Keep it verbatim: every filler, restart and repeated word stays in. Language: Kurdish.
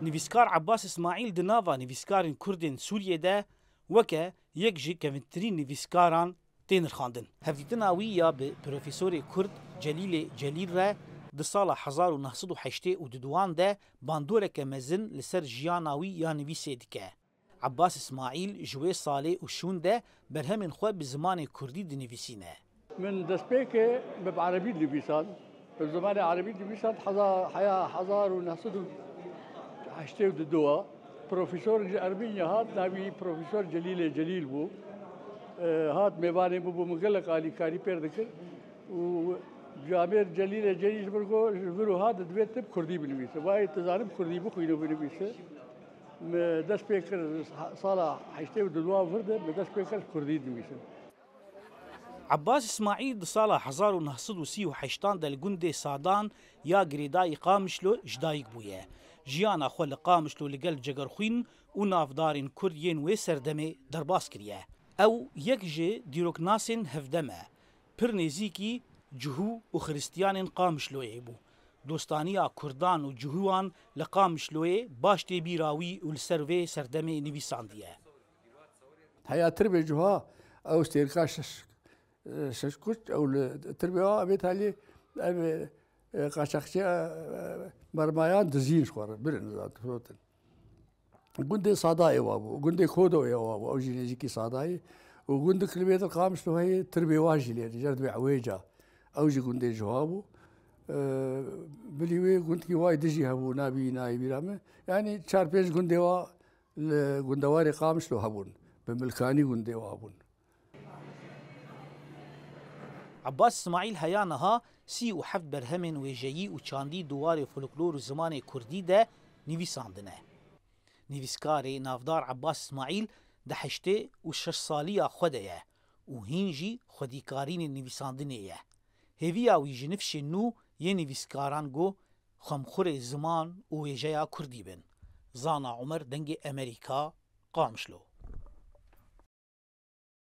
Nivîskar Abbas Îsmaîl di nava nivîskarên Kurd ên Sûriyê de weke yek ji kevîntirîn nivîskaran tê nirxandin. Hevdîtina wî ya bi profesorê Kurd Celîlê Celîl re di sala hezar û neh sed û heştê û duduan de bandoreke mezin li ser jiyana wî ya nivîsê dike. Abbas Îsmaîl ji wê salê û şûn de berhemên xwe bi zimanê Kurdî dinivîsîne. Min destpêkê min bi erebî dinivîsan. Bi zimanê erebî dinivîsan heza-, heya hezar û neh sed û heştê û du a. Profesor ji Ermînya hat, navî Profesor Celîlê Celîl bû. E, hat mêvanê min bû, min gelek alîkarî pêr dikir. Û camêr Celîlê Celîl ji min got, ji vir û hat divê tu bi Kurdî binivîse. Vayê tu zanim Kurdî bixwîne û binivîse. Me dest pê kir sala heştê û du vir de, me dest pê kir Kurdî dinivîsim. Abbas Îsmaîl di sala hezar û neh sed û sî û heştan de li gundê Sadan ya girêdayî Qamişlo ji dayik bûye. Jiyana xwe li Qamişlo li gel cegerxwîn û navdarên Kurd yên wê serdemê derbas kiriye. Ew yek ji dîroknasên hevdem e. Pir nêzîkî Cihû û Xiristiyanên Qamişloyê bû. Dostaniya Kurdan û Cihûwan li Qamişloyê baş tê bîra wî û li ser vê serdemê nivîsandiye. Heya tirbê cuha ew stêrka şeş, şeş kuç ew li tirbê wa vê talê ev, e, qaçaxçiya, e, mermayan dizîn ji xwe re birin zat firotin. Gundê Sadayê wa bû, gundê Kodoyê wa bû, ew jî nêzîkî Sadayê. Û gundek li vê dir Qamişlo heye, tirbê wa jî lê dicer dibê Ewêca. Ew jî gundê cuha bû. E, bilî wê gundkî wayê dijî hebû, nabî nayê bîra me. Yanî çar pênc gundê wa li gundewarê Qamişlo hebûn. Bi milkanî gundê wa bûn. Abbas Îsmaîl heya niha sî û heft berhemên wêjeyî û çandî di warê folklor û zimanê kurdî de nivîsandine. Nivîskarê navdar Abbas Îsmaîl di heştê û şeş saliya xwe de ye û hîn jî xwedîkarînê nivîsandinê ye. Hêviya wî ji nifşên nû yê nivîskaran ku xwemxurê ziman û wêjeya kurdî bin. Zana Umer, Dengê Emerîka, Qamişlo.